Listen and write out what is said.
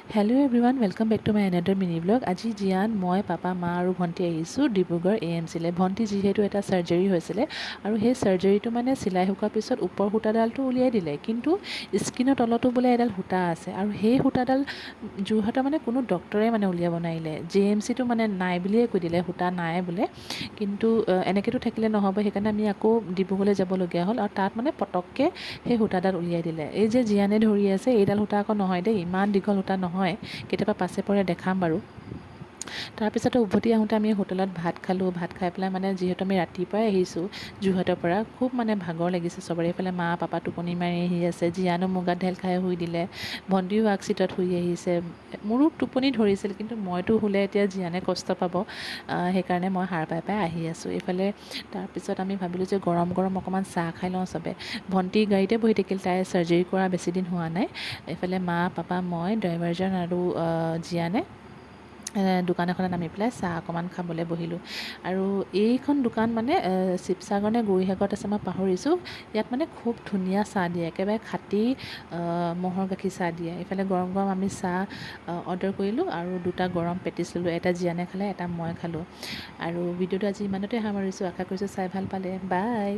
Hello everyone, welcome back to my another mini vlog. আজি জীয়ান, মই, papa, মা আৰু ভণ্টি আহিছোঁ ডিব্ৰুগড় এ এম চিলৈ। ভণ্টি যিহেতু এটা চাৰ্জাৰী হৈছিলে আৰু সেই চাৰ্জাৰীটো মানে চিলাই শুকোৱাৰ পিছত ওপৰ সূতাডালটো উলিয়াই দিলে, কিন্তু স্কিনৰ তলতো বোলে এডাল সূতা আছে আৰু সেই সূতাডাল যোৰহাটৰ মানে কোনো ডক্টৰে মানে উলিয়াব নোৱাৰিলে। জে এম চিটো মানে নাই বুলিয়ে কৈ দিলে, সূতা নাই বোলে। কিন্তু এনেকৈতো থাকিলে নহ'ব, সেইকাৰণে আমি আকৌ ডিব্ৰুগড়লৈ যাবলগীয়া হ'ল আৰু তাত মানে পটককৈ সেই সূতাডাল উলিয়াই দিলে। এই যে জীয়ানে ধৰি আছে, এইডাল সূতা আকৌ নহয় দেই, ইমান দীঘল সূতা নহয়। কেতিয়াবা পাছে পৰে দেখাম বাৰু। তাৰপিছতে উভতি আহোঁতে আমি হোটেলত ভাত খালোঁ। ভাত খাই পেলাই মানে যিহেতু আমি ৰাতিপুৱাই আহিছোঁ যোৰহাটৰ পৰা, খুব মানে ভাগৰ লাগিছে চবৰে। এইফালে মা পাপা টোপনি মাৰি আহি আছে, জীয়ানো মোৰ গাত ঢেল খাই শুই দিলে, ভণ্টিও আগ চিটত শুই আহিছে। মোৰো টোপনি ধৰিছিল, কিন্তু মইতো শুলে এতিয়া জীয়ানে কষ্ট পাব, সেইকাৰণে মই সাৰ পাই পাই আহি আছোঁ এইফালে। তাৰপিছত আমি ভাবিলোঁ যে গৰম গৰম অকণমান চাহ খাই লওঁ চবে। ভণ্টি গাড়ীতে বহি থাকিল, তাই চাৰ্জাৰী কৰা বেছি দিন হোৱা নাই। এইফালে মা, পাপা, মই, ড্ৰাইভাৰজন আৰু জীয়ানে দোকান এখনত নামি পেলাই চাহ অকণমান খাবলৈ বহিলোঁ। আৰু এইখন দোকান মানে শিৱসাগৰ নে গৌৰীসাগৰত আছে, মই পাহৰিছোঁ। ইয়াত মানে খুব ধুনীয়া চাহ দিয়ে, একেবাৰে খাটি ম'হৰ গাখীৰ চাহ দিয়ে। এইফালে গৰম গৰম আমি চাহ অৰ্ডাৰ কৰিলোঁ আৰু দুটা গৰম পেটিছ ল'লোঁ। এটা জীয়ানে খালে, এটা মই খালোঁ। আৰু ভিডিঅ'টো আজি ইমানতে সামৰিছোঁ। আশা কৰিছোঁ চাই ভাল পালে। বাই।